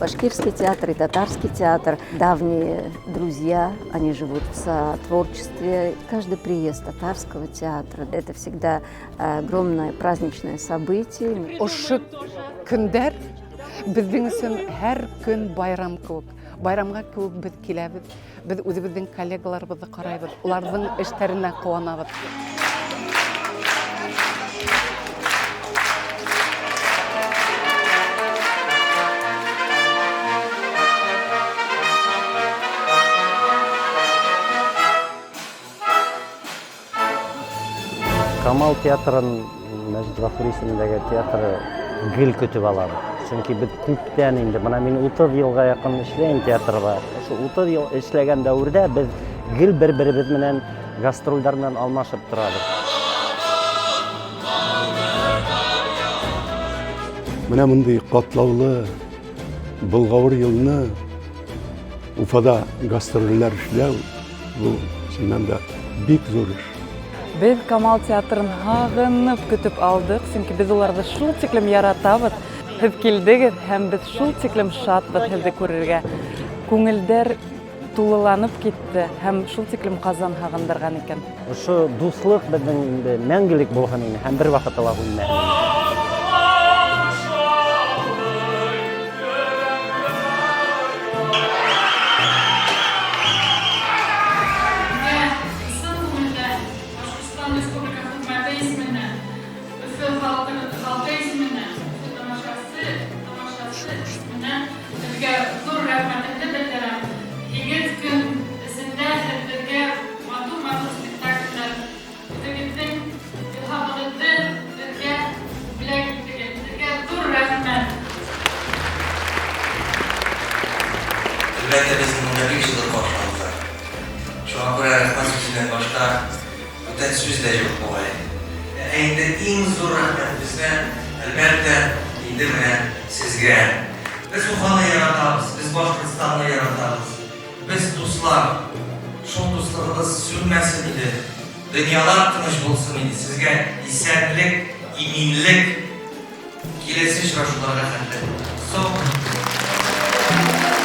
Башкирский театр, и татарский театр давние друзья, они живут в сотворчестве. Каждый приезд татарского театра – это всегда огромное праздничное событие. Ошо көндәр беҙҙең өсөн һәр көн байрам кеүек. Байрамға кеүек беҙ киләбеҙ. Беҙ үҙебеҙҙең коллегаларыбыҙҙы ҡарайбыҙ, уларҙың эштәренә ҡыуанабыҙ. Камал театрын Мәҗит Гафури исемендәге театры гел көтеп алабыз. Чөнки без күптән инде, менә мин 30 елга якын эшләйм театрда. Шул 30 ел эшләгән дәвердә без гел бер-беребез белән гастрольләр белән алмашып торабыз. Менә мондый катлаулы, болгавыр елны Уфада гастрольләр эшләү бу чыннан да бик зур эш. Без Камал театрын һагынып көтеп алдык, чөнки без уларны шул тиклем яратабыз. Һеҙ килдегеҙ һәм беҙ шул тиклем шатбыҙ һеҙҙе күрергә. Күңелдәр тулыланып китте һәм шул тиклем Ҡазан һағындырған икән. Ошо дуҫлыҡ беҙҙең инде мәңгелек булһын ине һәм бер ваҡытта ла һүнмәһен. Сезгә зур рәхмәтемне белдерәм. 8 көн эчендә һез безгә матур-матур спектакльләр, үзегезнең илһамыгызны безгә бүләк иттегез. Сезгә зур рәхмәт! Әлбәттә, безне монда бик җылы каршы алдылар. Шуңа күрә рәхмәт сүзеннән башка бүтән сүз дә юк бугай. Ә инде иң зур рәхмәтебезне, әлбәттә, инде менә сезгә. Без Уфаны яратабыз, без Башкортстанны яратабыз. Без дуслар. Шул дуслыгыбыз сүнмәсен иде. Дөньялар тыныч булсын иде. Сезгә исәнлек, иминлек. Киләсе очрашуларга хәтле. Сау булыгыз.